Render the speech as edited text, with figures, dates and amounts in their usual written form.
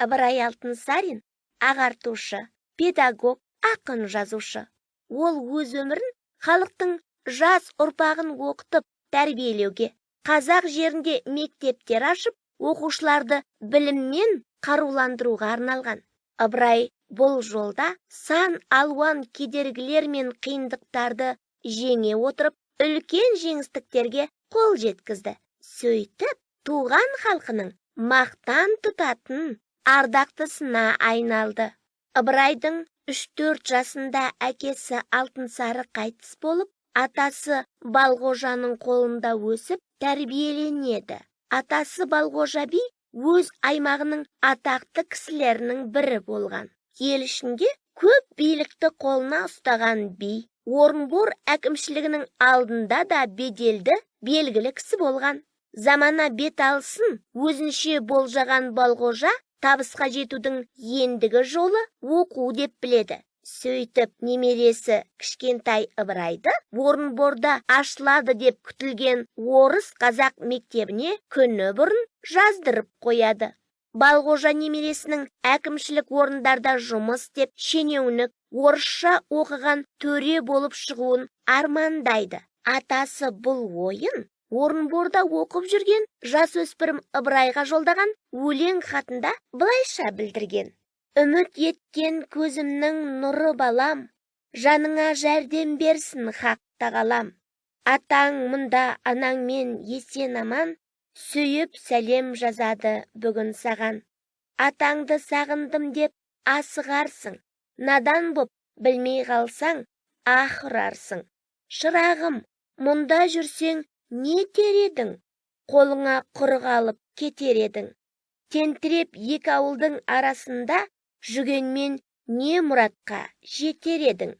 Ыбырай Алтынсарин ағартушы, педагог, ақын, жазушы. Ол өз өмірін халықтың жас ұрпағын оқытып, тәрбиелеуге, қазақ жерінде мектептер ашып, оқушыларды біліммен қаруландыруға арналған. Ыбырай бұл жолда сан алуан кедергілер мен қиындықтарды жеңе отырып, үлкен жеңістіктерге қол жеткізді. Сөйтіп, туған халқының мақтан тұтатын ардақтысына айналды. Ыбырайдың 3-4 жасында әкесі Алтынсары қайтыс болып, атасы Балғожаның қолында өсіп, тәрбиеленеді. Атасы Балғожа би өз аймағының атақты кісілерінің бірі болған. Ел ішінде көп билікті қолына ұстаған би, Орынбор әкімшілігінің алдында да беделді, белгілі кісі болған. Замана бет алысын өзінше болжаған Балғожа табысқа жетудің ендігі жолы оқу деп біледі. Сөйтіп, немересі кішкентай Ыбырайды Орынборда ашылады деп күтілген орыс-қазақ мектебіне күні бұрын жаздырып қояды. Балғожа немересінің әкімшілік орындарда жұмыс істеп, шенеунік, орысша оқыған төре болып шығуын армандайды. Атасы бұл ойын Орынборда оқып жүрген жасөспірім Ыбырайға жолдаған өлең хатында былайша білдірген: Үміт еткен көзімнің нұры балам, жаныңа жәрдем берсін хақ тағалам. Атаң мұнда анаңмен есен аман, сүйіп сәлем жазады бүгін саған. Атаңды сағындым деп асығарсың, надан боп білмей қалсаң, ах ұрарсың. Шырағым, мұнда жүрсең не етер едің? Қолыңа құрық алып кетер едің. Тентіреп екі ауылдың арасында жүгенмен не мұратқа жетер едің?